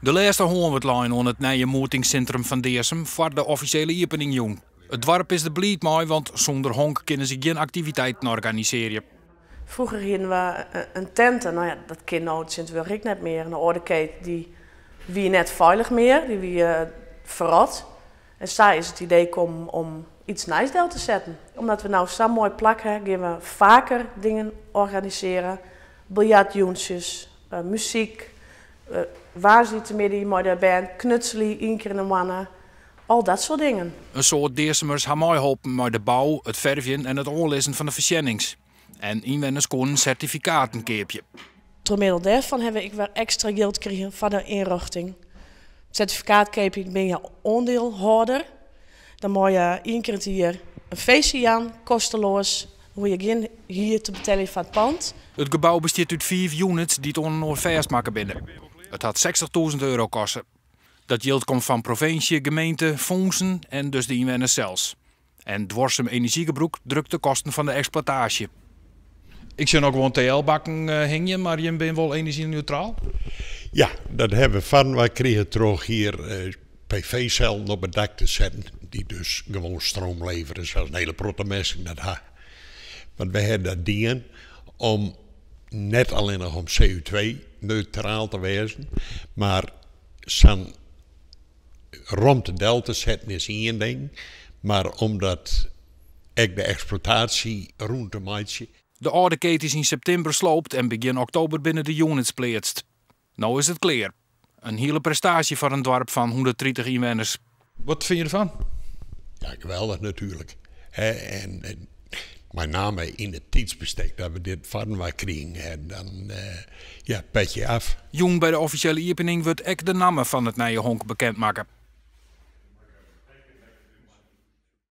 De lêste hân wurdt lein oan it nije moetingssintrum fan Dearsum foar de offisjele iepening jûn. It doarp is der bliid mei, want sûnder honk kinne se gjin aktiviteiten organisearje. Froeger hiene we in tinte, no ja, dat kin no tsjintwurdich ek net mear. In âlde keet dy wie net feilich mear, dy wie ferrot. En sa is it idee kommen om iets nijs del te setten. Omdat we no sa'n moai plak ha, gean we faker dingen organisearje. Biljartjûntsjes, muzyk, woansdeitemiddei mei de bern knutselje ien kear yn de moanne. Al dat soart dingen. In soad Dearsumers ha meiholpen mei de bou, it fervjen en it oanlizzen fan de foarsjennings. En ynwenners koenen sertifikaten keapje. Troch middel dêrfan hawwe we ek wer ekstra jild krigen foar de ynrjochting. Sertifikaat keapje binne je oandielhâlder. Dan meie je ien kear yn it jier in feestje jaan, kosteloas. Hoege je gjin hier te beteljen foar it pand. It gebou bestiet út fiif units dy't oan inoar fêstmakke binne. It hat €60.000 koste. Dat jild komt fan provinsje, gemeente, fûnsen en dus de ynwenners sels. En duorsum enerzjygebrûk drukt de kosten fan de eksploitaasje. Ik sjoch noch gewoan TL-bakken hingjen, mar jim binne wol enerzjyneutraal? Ja, dat hawwe we foarinoar krigen troch hjir PV-sellen op it dak te setten, dy't dus gewoan stroom levere, sa't in hiele protte minsken dat ha. Want we hawwe dat dien om net allinnich om CO2-neutraal te wêzen, mar sa'n romte del te setten is ien ding, mar om dat ek de eksploitaasje rûn te meitsjen. De âlde keet is yn septimber sloopt en begjin oktober binne de units pleatst. No is it klear. In hiele prestaasje foar in doarp fan 130 ynwenners. Wat fine je derfan? Ja, geweldich natuerlik. En mei name yn it tiidsbestek dat we dit foarinoar krigen ha, dan ja, petje af. Jûn by de offisjele iepening wurdt ek de namme fan it nije honk bekend makke.